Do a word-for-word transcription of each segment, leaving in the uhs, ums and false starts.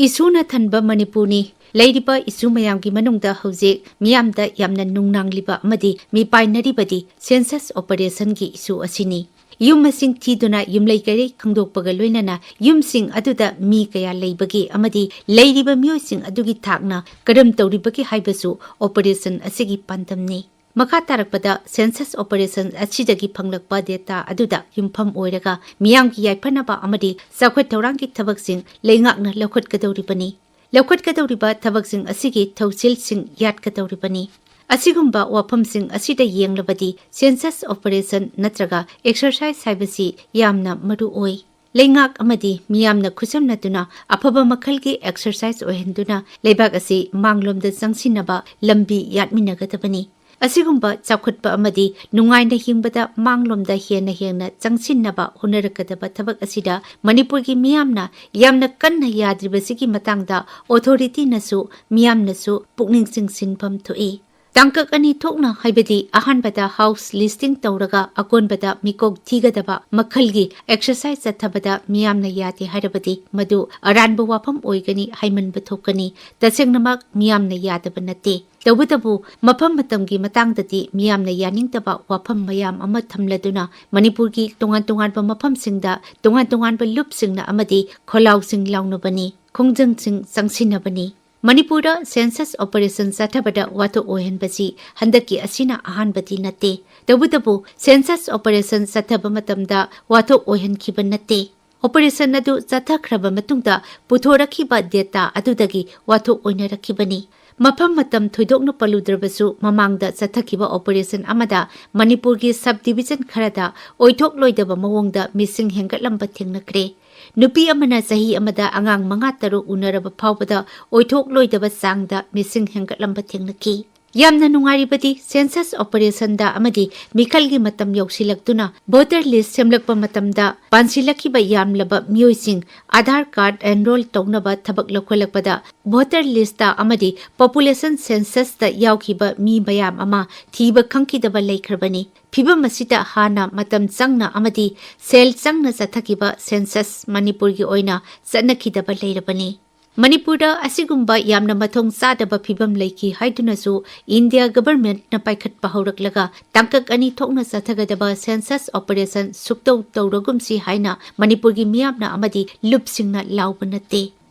ꯏꯁꯨꯅ ꯊꯟꯕ ꯃꯅꯤꯄꯨꯔꯅꯤ꯫ ꯂꯩꯔꯤꯕ ꯏꯁꯨ ꯃꯌꯥꯝꯒꯤ ꯃꯅꯨꯡꯗ ꯍꯧꯖꯤꯛ ꯃꯤꯌꯥꯝꯗ ꯌꯥꯝꯅ ꯅꯨꯡꯅꯥꯡꯂꯤꯕ ꯑꯃꯗꯤ ꯃꯤꯄꯥꯏꯅꯔꯤꯕꯗꯤ census operationꯒꯤ issue ꯑꯁꯤꯅꯤ꯫ ꯌꯨꯝ ꯃꯁꯤꯡ ꯊꯤꯗꯨꯅ ꯌꯨꯝꯂꯩ ꯀꯩꯔꯩ ꯈꯪꯗꯣꯛꯄꯒ ꯂꯣꯏꯅꯅ ꯌꯨꯝꯁꯤꯡ ꯑꯗꯨꯗ ꯃꯤ ꯀꯌꯥ ꯂꯩꯕꯒꯦ ꯑꯃꯗꯤ ꯂꯩꯔꯤꯕ ꯃꯤꯑꯣꯏꯁꯤꯡ ꯑꯗꯨꯒꯤ ꯊꯥꯛꯅ ꯀꯔꯝ ꯇꯧꯔꯤꯕꯒꯦ ꯍꯥꯏꯕꯁꯨ operation ꯑꯁꯤꯒꯤ ꯄꯥꯟꯗꯝꯅꯤ꯫ ꯃꯈꯥ ꯇꯥꯔꯛꯄꯗ census operation ꯑꯁꯤꯗꯒꯤ ꯐꯪꯂꯛꯄ data ꯑꯗꯨꯗ ꯌꯨꯝꯐꯝ ꯑꯣꯏꯔꯒ ꯃꯤꯌꯥꯝꯒꯤ ꯌꯥꯏꯐꯅꯕ ꯑꯃꯗꯤ ꯆꯥꯎꯈꯠ ꯊꯧꯔꯥꯡꯒꯤ ꯊꯕꯛꯁꯤꯡ ꯂꯩꯉꯥꯛꯅ ꯂꯧꯈꯠꯀꯗꯧꯔꯤꯕꯅꯤ꯫ ꯂꯧꯈꯠꯀꯗꯧꯔꯤꯕ ꯊꯕꯛꯁꯤꯡ ꯑꯁꯤꯒꯤ ꯊꯧꯁꯤꯜꯁꯤꯡ ꯌꯥꯠꯀꯗꯧꯔꯤꯕꯅꯤ꯫ ꯑꯁꯤꯒꯨꯝꯕ ꯋꯥꯐꯝꯁꯤꯡ ꯑꯁꯤꯗ ꯌꯦꯡꯂꯕꯗꯤ census operation ꯅꯠꯇ꯭ꯔꯒ exercise ꯍꯥꯏꯕꯁꯤ ꯌꯥꯝꯅ ꯃꯔꯨ ꯑꯣꯏ꯫ ꯂꯩꯉꯥꯛ ꯑꯃꯗꯤ ꯃꯤꯌꯥꯝꯅ ꯈꯨꯠꯁꯝꯅꯗꯨꯅ ꯑꯐꯕ ꯃꯈꯜꯒꯤ exercise ꯑꯣꯏꯍꯟꯗꯨꯅ ꯂꯩꯕꯥꯛ ꯑꯁꯤ ꯃꯥꯡꯂꯣꯝꯗ ꯆꯪꯁꯤꯟꯅꯕ ꯂꯝꯕꯤ ꯌꯥꯠꯃꯤꯟꯅꯒꯗꯕꯅꯤ꯫ ꯑꯁꯤꯒꯨꯝꯕ ꯆꯥꯎꯈꯠꯄ ꯑꯃꯗꯤ ꯅꯨꯡꯉꯥꯏꯅ ꯍꯤꯡꯕꯗ ꯃꯥꯡꯂꯣꯝꯗ ꯍꯦꯟꯅ ꯍꯦꯟꯅ ꯆꯪꯁꯤꯟꯅꯕ ꯍꯣꯠꯅꯔꯛꯀꯗꯕ ꯊꯕꯛ ꯑꯁꯤꯗ ꯃꯅꯤꯄꯨꯔꯒꯤ ꯃꯤꯌꯥꯝꯅ ꯌꯥꯝꯅ ꯀꯟꯅ ꯌꯥꯗ꯭ꯔꯤꯕꯁꯤꯒꯤ ꯃꯇꯥꯡꯗ authorityꯅꯁꯨ ꯃꯤꯌꯥꯝꯅꯁꯨ ꯄꯨꯛꯅꯤꯡ ꯆꯤꯡꯁꯤꯟꯐꯝ ꯊꯣꯛꯏ꯫ ꯇꯥꯡꯀꯛ ꯑꯅꯤ ꯊꯣꯛꯅ, ꯍꯥꯏꯕꯗꯤ ꯑꯍꯥꯟꯕꯗ house listing ꯇꯧꯔꯒ ꯑꯀꯣꯟꯕꯗ ꯃꯤꯀꯣꯛ ꯊꯤꯒꯗꯕ ꯃꯈꯜꯒꯤ exercise ꯆꯠꯊꯕꯗ ꯃꯤꯌꯥꯝꯅ ꯌꯥꯗꯦ ꯍꯥꯏꯔꯕꯗꯤ ꯃꯗꯨ ꯑꯔꯥꯟꯕ ꯋꯥꯐꯝ ꯑꯣꯏꯒꯅꯤ ꯍꯥꯏꯃꯟꯕ ꯊꯣꯛꯀꯅꯤ꯫ ꯇꯁꯦꯡꯅꯃꯛ ꯃꯤꯌꯥꯝꯅ ꯌꯥꯗꯕ ꯅꯠꯇꯦ꯫ ꯇꯧꯕꯇꯕꯨ ꯃꯐꯝ ꯃꯇꯝꯒꯤ ꯃꯇꯥꯡꯗꯗꯤ ꯃꯤꯌꯥꯝꯅ ꯌꯥꯅꯤꯡꯗꯕ ꯋꯥꯐꯝ ꯃꯌꯥꯝ ꯑꯃ ꯊꯝꯂꯗꯨꯅ ꯃꯅꯤꯄꯨꯔꯒꯤ ꯇꯣꯉꯥꯟ ꯇꯣꯉꯥꯟꯕ ꯃꯐꯝꯁꯤꯡꯗ ꯇꯣꯉꯥꯟ ꯇꯣꯉꯥꯟꯕ ꯂꯨꯞꯁꯤꯡꯅ ꯑꯃꯗꯤ ꯈꯣꯜꯂꯥꯎꯁꯤꯡ ꯂꯥꯎꯅꯕꯅꯤ, ꯈꯣꯡꯖꯪꯁꯤꯡ ꯆꯪꯁꯤꯟꯅꯕꯅꯤ꯫ ꯃꯅꯤꯄꯨꯔꯗ census operation ꯆꯠꯊꯕꯗ ꯋꯥꯊꯣꯛ ꯑꯣꯏꯍꯟꯕꯁꯤ ꯍꯟꯗꯛꯀꯤ ꯑꯁꯤꯅ ꯑꯍꯥꯟꯕꯗꯤ ꯅꯠꯇꯦ꯫ ꯇꯧꯕꯇꯕꯨ census operation ꯆꯠꯊꯕ ꯃꯇꯝꯗ ꯋꯥꯊꯣꯛ ꯑꯣꯏꯍꯟꯈꯤꯕ ꯅꯠꯇꯦ꯫ Operation ꯑꯗꯨ ꯆꯠꯊꯈ꯭ꯔꯕ ꯃꯇꯨꯡꯗ ꯄꯨꯊꯣꯔꯛꯈꯤꯕ data ꯑꯗꯨꯗꯒꯤ ꯋꯥꯊꯣꯛ ꯑꯣꯏꯅꯔꯛꯈꯤꯕꯅꯤ꯫ ꯃꯐꯝ ꯃꯇꯝ ꯊꯣꯏꯗꯣꯛꯅ ꯄꯜꯂꯨꯗ꯭ꯔꯕꯁꯨ ꯃꯃꯥꯡꯗ ꯆꯠꯊꯈꯤꯕ operation ꯑꯃꯗ ꯃꯅꯤꯄꯨꯔꯒꯤ sub division ꯈꯔꯗ ꯑꯣꯏꯊꯣꯛꯂꯣꯏꯗꯕ ꯃꯑꯣꯡꯗ ꯃꯤꯁꯤꯡ ꯍꯦꯟꯒꯠꯂꯝꯕ ꯊꯦꯡꯅꯈ꯭ꯔꯦ꯫ ꯅꯨꯄꯤ ꯑꯃꯅ ꯆꯍꯤ ꯑꯃꯗ ꯑꯉꯥꯡ ꯃꯉꯥ ꯇꯔꯨꯛ ꯎꯅꯔꯕ ꯐꯥꯎꯕꯗ ꯑꯣꯏꯊꯣꯛꯂꯣꯏꯗꯕ ꯆꯥꯡꯗ ꯃꯤꯁꯤꯡ ꯍꯦꯟꯒꯠꯂꯝꯕ ꯊꯦꯡꯅꯈꯤ꯫ ꯌꯥꯝꯅ ꯅꯨꯡꯉꯥꯏꯔꯤꯕꯗꯤ census operationꯗ ꯑꯃꯗꯤ ꯃꯤꯈꯜꯒꯤ ꯃꯇꯝ ꯌꯧꯁꯤꯜꯂꯛꯇꯨꯅ voter list ꯁꯦꯝꯂꯛꯄ ꯃꯇꯝꯗ ꯄꯥꯟꯁꯤꯜꯂꯛꯈꯤꯕ ꯌꯥꯝꯂꯕ ꯃꯤꯑꯣꯏꯁꯤꯡ Aadhaar card enroll ꯇꯧꯅꯕ ꯊꯕꯛ ꯂꯧꯈꯠꯂꯛꯄꯗ voter listꯇ ꯑꯃꯗꯤ population censusꯇ ꯌꯥꯎꯈꯤꯕ ꯃꯤ ꯃꯌꯥꯝ ꯑꯃ ꯊꯤꯕ ꯈꯪꯈꯤꯗꯕ ꯂꯩꯈ꯭ꯔꯕꯅꯤ꯫ ꯐꯤꯚꯝ ꯑꯁꯤꯗ ꯍꯥꯟꯅ ꯃꯇꯝ ꯆꯪꯅ ꯑꯃꯗꯤ ꯁꯦꯜ ꯆꯪꯅ ꯆꯠꯊꯈꯤꯕ census ꯃꯅꯤꯄꯨꯔꯒꯤ ꯑꯣꯏꯅ ꯆꯠꯅꯈꯤꯗꯕ ꯂꯩꯔꯕꯅꯤ꯫ ꯃꯅꯤꯄꯨꯔꯗ ꯑꯁꯤꯒꯨꯝꯕ ꯌꯥꯝꯅ ꯃꯊꯣꯡ ꯆꯥꯗꯕ ꯐꯤꯕꯝ ꯂꯩꯈꯤ ꯍꯥꯏꯗꯨꯅꯁꯨ ꯏꯟꯗꯤꯌꯥ ꯒꯚꯔꯟꯃꯦꯟꯠꯅ ꯄꯥꯏꯈꯠꯄ ꯍꯧꯔꯛꯂꯒ ꯇꯥꯡꯀꯛ ꯑꯅꯤ ꯊꯣꯛꯅ ꯆꯠꯊꯒꯗꯕ ꯁꯦꯟꯁꯁ ꯑꯣꯄꯔꯦꯁꯟ ꯁꯨꯛꯇꯧ ꯇꯧꯔꯒꯨꯝꯁꯤ ꯍꯥꯏꯅ ꯃꯅꯤꯄꯨꯔꯒꯤ ꯃꯤꯌꯥꯝꯅ ꯑꯃꯗꯤ ꯂꯨꯞꯁꯤꯡꯅ ꯂꯥꯎꯕ ꯅꯠꯇꯦ꯫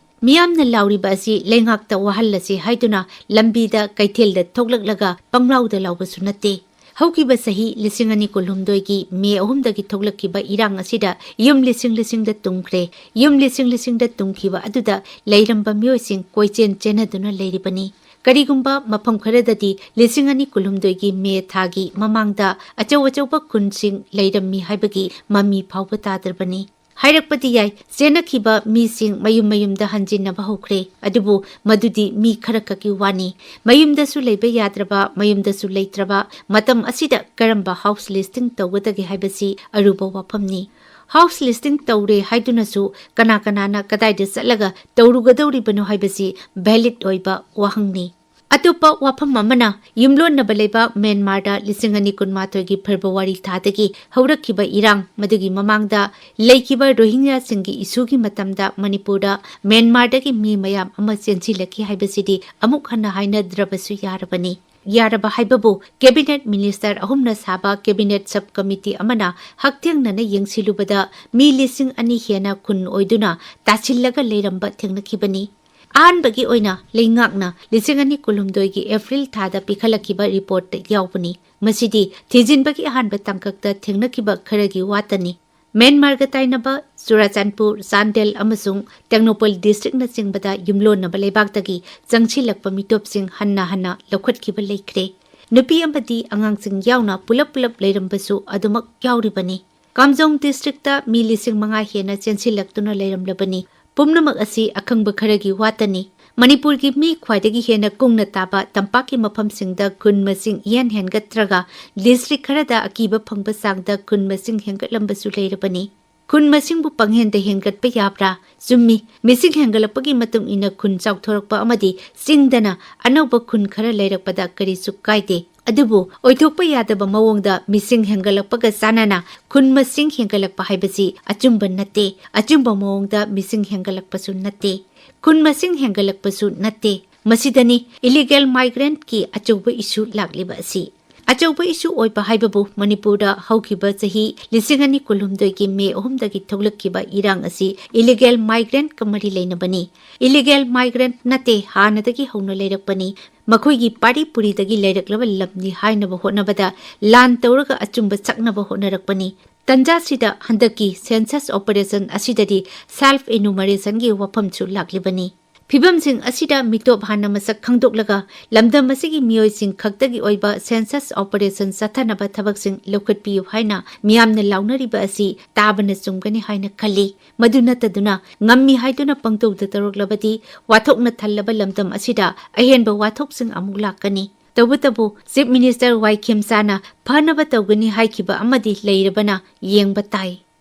ꯃꯤꯌꯥꯝꯅ ꯂꯥꯎꯔꯤꯕ ꯑꯁꯤ ꯂꯩꯉꯥꯛꯇ ꯋꯥꯍꯜꯂꯁꯤ ꯍꯥꯏꯗꯨꯅ ꯂꯝꯕꯤꯗ ꯀꯩꯊꯦꯜꯗ ꯊꯣꯛꯂꯛꯂꯒ ꯄꯪꯂꯥꯎꯗ ꯂꯥꯎꯕꯁꯨ ꯅꯠꯇꯦ꯫ ꯍꯧꯈꯤꯕ ꯆꯍꯤ ꯂꯤꯁꯤꯡ ꯑꯅꯤ ꯀꯨꯟꯍꯨꯝꯗꯣꯏꯒꯤ ꯃꯦ ꯑꯍꯨꯝꯗꯒꯤ ꯊꯣꯛꯂꯛꯈꯤꯕ ꯏꯔꯥꯡ ꯑꯁꯤꯗ ꯌꯨꯝ ꯂꯤꯁꯤꯡ ꯂꯤꯁꯤꯡꯗ ꯇꯨꯝꯈ꯭ꯔꯦ꯫ ꯌꯨꯝ ꯂꯤꯁꯤꯡ ꯂꯤꯁꯤꯡꯗ ꯇꯨꯝꯈꯤꯕ ꯑꯗꯨꯗ ꯂꯩꯔꯝꯕ ꯃꯤꯑꯣꯏꯁꯤꯡ ꯀꯣꯏꯆꯦꯟ ꯆꯦꯟꯅꯗꯨꯅ ꯂꯩꯔꯤꯕꯅꯤ꯫ ꯀꯔꯤꯒꯨꯝꯕ ꯃꯐꯝ ꯈꯔꯗꯗꯤ ꯂꯤꯁꯤꯡ ꯑꯅꯤ ꯀꯨꯟꯍꯨꯝꯗꯣꯏꯒꯤ ꯃꯦ ꯊꯥꯒꯤ ꯃꯃꯥꯡꯗ ꯑꯆꯧ ꯑꯆꯧꯕ ꯈꯨꯟꯁꯤꯡ ꯂꯩꯔꯝꯃꯤ ꯍꯥꯏꯕꯒꯤ ꯃꯃꯤ ꯐꯥꯎꯕ ꯇꯥꯗ꯭ꯔꯕꯅꯤ꯫ ꯍꯥꯏꯔꯛꯄꯗꯤ ꯌꯥꯏ, ꯆꯦꯟꯅꯈꯤꯕ ꯃꯤꯁꯤꯡ ꯃꯌꯨꯝ ꯃꯌꯨꯝꯗ ꯍꯟꯖꯤꯟꯅꯕ ꯍꯧꯈ꯭ꯔꯦ꯫ ꯑꯗꯨꯕꯨ ꯃꯗꯨꯗꯤ ꯃꯤ ꯈꯔꯈꯛꯀꯤ ꯋꯥꯅꯤ꯫ ꯃꯌꯨꯝꯗꯁꯨ ꯂꯩꯕ ꯌꯥꯗ꯭ꯔꯕ, ꯃꯌꯨꯝꯗꯁꯨ ꯂꯩꯇ꯭ꯔꯕ, ꯃꯇꯝ ꯑꯁꯤꯗ ꯀꯔꯝꯕ ꯍꯥꯎꯁ ꯂꯤꯁꯇꯤꯡ ꯇꯧꯒꯗꯒꯦ ꯍꯥꯏꯕꯁꯤ ꯑꯔꯨꯕ ꯋꯥꯐꯝꯅꯤ꯫ ꯍꯥꯎꯁ ꯂꯤꯁꯇꯤꯡ ꯇꯧꯔꯦ ꯍꯥꯏꯗꯨꯅꯁꯨ ꯀꯅꯥ ꯀꯅꯥꯅ ꯀꯗꯥꯏꯗ ꯆꯠꯂꯒ ꯇꯧꯔꯨꯒꯗꯧꯔꯤꯕꯅꯣ ꯍꯥꯏꯕꯁꯤ ꯚꯦꯂꯤꯗ ꯑꯣꯏꯕ ꯋꯥꯍꯪꯅꯤ꯫ ꯑꯇꯣꯞꯄ ꯋꯥꯐꯝ ꯑꯃꯅ, ꯌꯨꯝꯂꯣꯟꯅꯕ ꯂꯩꯕꯥꯛ ꯃ꯭ꯌꯥꯟꯃꯥꯔꯗ ꯂꯤꯁꯤꯡ ꯑꯅꯤ ꯀꯨꯟꯃꯥꯊꯣꯏꯒꯤ ꯐꯦꯕ꯭ꯔꯨꯋꯥꯔꯤ ꯊꯥꯗꯒꯤ ꯍꯧꯔꯛꯈꯤꯕ ꯏꯔꯥꯡ, ꯃꯗꯨꯒꯤ ꯃꯃꯥꯡꯗ ꯂꯩꯈꯤꯕ ꯔꯣꯍꯤꯡꯒ꯭ꯌꯥꯁꯤꯡꯒꯤ ꯏꯁꯨꯒꯤ ꯃꯇꯝꯗ ꯃꯅꯤꯄꯨꯔꯗ ꯃ꯭ꯌꯥꯟꯃꯥꯔꯗꯒꯤ ꯃꯤ ꯃꯌꯥꯝ ꯑꯃ ꯆꯦꯟꯁꯤꯜꯂꯛꯈꯤ ꯍꯥꯏꯕꯁꯤꯗꯤ ꯑꯃꯨꯛ ꯍꯟꯅ ꯍꯥꯏꯅꯗ꯭ꯔꯕꯁꯨ ꯌꯥꯔꯕꯅꯤ꯫ ꯌꯥꯔꯕ ꯍꯥꯏꯕꯕꯨ, ꯀꯦꯕꯤꯅꯦꯠ ꯃꯤꯅꯤꯁꯇꯔ ꯑꯍꯨꯝꯅ ꯁꯥꯕ ꯀꯦꯕꯤꯅꯦꯠ ꯁꯕ ꯀꯃꯤꯇꯤ ꯑꯃꯅ ꯍꯛꯊꯦꯡꯅꯅ ꯌꯦꯡꯁꯤꯜꯂꯨꯕꯗ ꯃꯤ ꯂꯤꯁꯤꯡ ꯑꯅꯤ ꯍꯦꯟꯅ ꯈꯨꯟ ꯑꯣꯏꯗꯨꯅ ꯇꯥꯁꯤꯜꯂꯒ ꯂꯩꯔꯝꯕ ꯊꯦꯡꯅꯈꯤꯕꯅꯤ꯫ ꯑꯍꯥꯟꯕꯒꯤ ꯑꯣꯏꯅ ꯂꯩꯉꯥꯛꯅ ꯂꯤꯁꯤꯡ ꯑꯅꯤ ꯀꯨꯟꯍꯨꯝꯗꯣꯏꯒꯤ ꯑꯦꯄ꯭ꯔꯤꯜ ꯊꯥꯗ ꯄꯤꯈꯠꯂꯛꯈꯤꯕ ꯔꯤꯄꯣꯔꯠꯇ ꯌꯥꯎꯕꯅꯤ꯫ ꯃꯁꯤꯗꯤ ꯊꯤꯖꯤꯟꯕꯒꯤ ꯑꯍꯥꯟꯕ ꯇꯥꯡꯀꯛꯇ ꯊꯦꯡꯅꯈꯤꯕ ꯈꯔꯒꯤ ꯋꯥꯇꯅꯤ꯫ ꯃ꯭ꯌꯥꯟꯃꯥꯔꯒ ꯇꯥꯏꯅꯕ ꯆꯨꯔꯥꯆꯥꯟꯄꯨꯔ, ꯆꯥꯟꯗꯦꯜ ꯑꯃꯁꯨꯡ ꯇꯦꯡꯅꯧꯄꯜ ꯗꯤꯁꯇ꯭ꯔꯤꯛꯅꯆꯤꯡꯕꯗ ꯌꯨꯝꯂꯣꯟꯅꯕ ꯂꯩꯕꯥꯛꯇꯒꯤ ꯆꯪꯁꯤꯜꯂꯛꯄ ꯃꯤꯇꯣꯞꯁꯤꯡ ꯍꯟꯅ ꯍꯟꯅ ꯂꯧꯈꯠꯈꯤꯕ ꯂꯩꯈ꯭ꯔꯦ꯫ ꯅꯨꯄꯤ ꯑꯃꯗꯤ ꯑꯉꯥꯡꯁꯤꯡ ꯌꯥꯎꯅ ꯄꯨꯂꯞ ꯄꯨꯂꯞ ꯂꯩꯔꯝꯕꯁꯨ ꯑꯗꯨꯃꯛ ꯌꯥꯎꯔꯤꯕꯅꯤ꯫ ꯀꯥꯝꯖꯣꯡ ꯗꯤꯁꯇ꯭ꯔꯤꯛꯇ ꯃꯤ ꯂꯤꯁꯤꯡ ꯃꯉꯥ ꯍꯦꯟꯅ ꯆꯦꯟꯁꯤꯜꯂꯛꯇꯨꯅ ꯂꯩꯔꯝꯂꯕꯅꯤ꯫ ꯄꯨꯝꯅꯃꯛ ꯑꯁꯤ ꯑꯈꯪꯕ ꯈꯔꯒꯤ ꯋꯥꯇꯅꯤ꯫ ꯃꯅꯤꯄꯨꯔꯒꯤ ꯃꯤ ꯈ꯭ꯋꯥꯏꯗꯒꯤ ꯍꯦꯟꯅ ꯀꯨꯡꯅ ꯇꯥꯕ ꯇꯝꯄꯥꯛꯀꯤ ꯃꯐꯝꯁꯤꯡꯗ ꯈꯨꯟ ꯃꯁꯤꯡ ꯏꯍꯦꯟ ꯍꯦꯟꯒꯠꯇ꯭ꯔꯒ ꯗꯤꯁꯇ꯭ꯔꯤꯛ ꯈꯔꯗ ꯑꯀꯤꯕ ꯐꯪꯕ ꯆꯥꯡꯗ ꯈꯨꯟ ꯃꯁꯤꯡ ꯍꯦꯟꯒꯠꯂꯝꯕꯁꯨ ꯂꯩꯔꯕꯅꯤ꯫ ꯈꯨꯟ ꯃꯁꯤꯡꯕꯨ ꯄꯪꯍꯦꯟꯗ ꯍꯦꯟꯒꯠꯄ ꯌꯥꯕ꯭ꯔꯥ? ꯆꯨꯝꯃꯤ, ꯃꯤꯁꯤꯡ ꯍꯦꯟꯒꯠꯂꯛꯄꯒꯤ ꯃꯇꯨꯡ ꯏꯟꯅ ꯈꯨꯟ ꯆꯥꯎꯊꯣꯔꯛꯄ ꯑꯃꯗꯤ ꯆꯤꯡꯗꯅ ꯑꯅꯧꯕ ꯈꯨꯟ ꯈꯔ ꯂꯩꯔꯛꯄꯗ ꯀꯔꯤꯁꯨ ꯀꯥꯏꯗꯦ꯫ ꯑꯗꯨꯕꯨ ꯑꯣꯏꯊꯣꯛꯄ ꯌꯥꯗꯕ ꯃꯑꯣꯡꯗ ꯃꯤꯁꯤꯡ ꯍꯦꯟꯒꯠꯂꯛꯄꯒ ꯆꯥꯟꯅꯅ ꯈꯨꯟ ꯃꯁꯤꯡ ꯍꯦꯟꯒꯠꯂꯛꯄ ꯍꯥꯏꯕꯁꯤ ꯑꯆꯨꯝꯕ ꯅꯠꯇꯦ, ꯑꯆꯨꯝꯕ ꯃꯑꯣꯡꯗ ꯃꯤꯁꯤꯡ ꯍꯦꯟꯒꯠꯂꯛꯄꯁꯨ ꯅꯠꯇꯦ꯫ ꯈꯨꯟ ꯃꯁꯤꯡ ꯍꯦꯟꯒꯠꯂꯛꯄꯁꯨ ꯅꯠꯇꯦ꯫ ꯃꯁꯤꯗꯅꯤ illegal migrantꯀꯤ ꯑꯆꯧꯕ issue ꯂꯥꯛꯂꯤꯕ ꯑꯁꯤ꯫ ꯑꯆꯧꯕ issue ꯑꯣꯏꯕ ꯍꯥꯏꯕꯕꯨ ꯃꯅꯤꯄꯨꯔꯗ ꯍꯧꯈꯤꯕ ꯆꯍꯤ ꯂꯤꯁꯤꯡ ꯑꯅꯤ ꯀꯨꯟꯍꯨꯝꯗꯣꯏꯒꯤ ꯃꯦ ꯑꯍꯨꯝꯗꯒꯤ ꯊꯣꯛꯂꯛꯈꯤꯕ ꯏꯔꯥꯡ ꯑꯁꯤ illegal migrantꯀ ꯃꯔꯤ ꯂꯩꯅꯕꯅꯤ꯫ Illegal migrant ꯅꯠꯇꯦ, ꯍꯥꯟꯅꯗꯒꯤ ꯍꯧꯅ ꯂꯩꯔꯛꯄꯅꯤ꯫ ꯃꯈꯣꯏꯒꯤ ꯄꯥꯔꯤ ꯄꯨꯔꯤꯗꯒꯤ ꯂꯩꯔꯛꯂꯕ ꯂꯝꯅꯤ ꯍꯥꯏꯅꯕ ꯍꯣꯠꯅꯕꯗ ꯂꯥꯟ ꯇꯧꯔꯒ ꯑꯆꯨꯝꯕ ꯁꯛꯅꯕ ꯍꯣꯠꯅꯔꯛꯄꯅꯤ꯫ ꯇꯟꯖꯥꯁꯤꯗ ꯍꯟꯗꯛꯀꯤ census operation ꯑꯁꯤꯗꯗꯤ self enumerationꯒꯤ ꯋꯥꯐꯝꯁꯨ ꯂꯥꯛꯂꯤꯕꯅꯤ꯫ ꯐꯤꯚꯝꯁꯤꯡ ꯑꯁꯤꯗ ꯃꯤꯇꯣꯞ ꯍꯥꯟꯅ ꯃꯁꯛ ꯈꯪꯗꯣꯛꯂꯒ ꯂꯝꯗꯝ ꯑꯁꯤꯒꯤ ꯃꯤꯑꯣꯏꯁꯤꯡ ꯈꯛꯇꯒꯤ ꯑꯣꯏꯕ census operation ꯆꯠꯊꯅꯕ ꯊꯕꯛꯁꯤꯡ ꯂꯧꯈꯠꯄꯤꯌꯨ ꯍꯥꯏꯅ ꯃꯤꯌꯥꯝꯅ ꯂꯥꯎꯅꯔꯤꯕ ꯑꯁꯤ ꯇꯥꯕꯅ ꯆꯨꯝꯒꯅꯤ ꯍꯥꯏꯅ ꯈꯜꯂꯤ꯫ ꯃꯗꯨ ꯅꯠꯇꯗꯨꯅ ꯉꯝꯃꯤ ꯍꯥꯏꯗꯨꯅ ꯄꯪꯇꯧꯗ ꯇꯧꯔꯛꯂꯕꯗꯤ ꯋꯥꯊꯣꯛꯅ ꯊꯜꯂꯕ ꯂꯝꯗꯝ ꯑꯁꯤꯗ ꯑꯍꯦꯟꯕ ꯋꯥꯊꯣꯛꯁꯤꯡ ꯑꯃꯨꯛ ꯂꯥꯛꯀꯅꯤ꯫ ꯇꯧꯕꯇꯕꯨ Chief Minister ꯋꯥꯏ ꯈꯦꯝꯆꯥꯅ ꯐꯅꯕ ꯇꯧꯒꯅꯤ ꯍꯥꯏꯈꯤꯕ ꯑꯃꯗꯤ ꯂꯩꯔꯕꯅ ꯌꯦꯡꯕ ꯇꯥꯏ꯫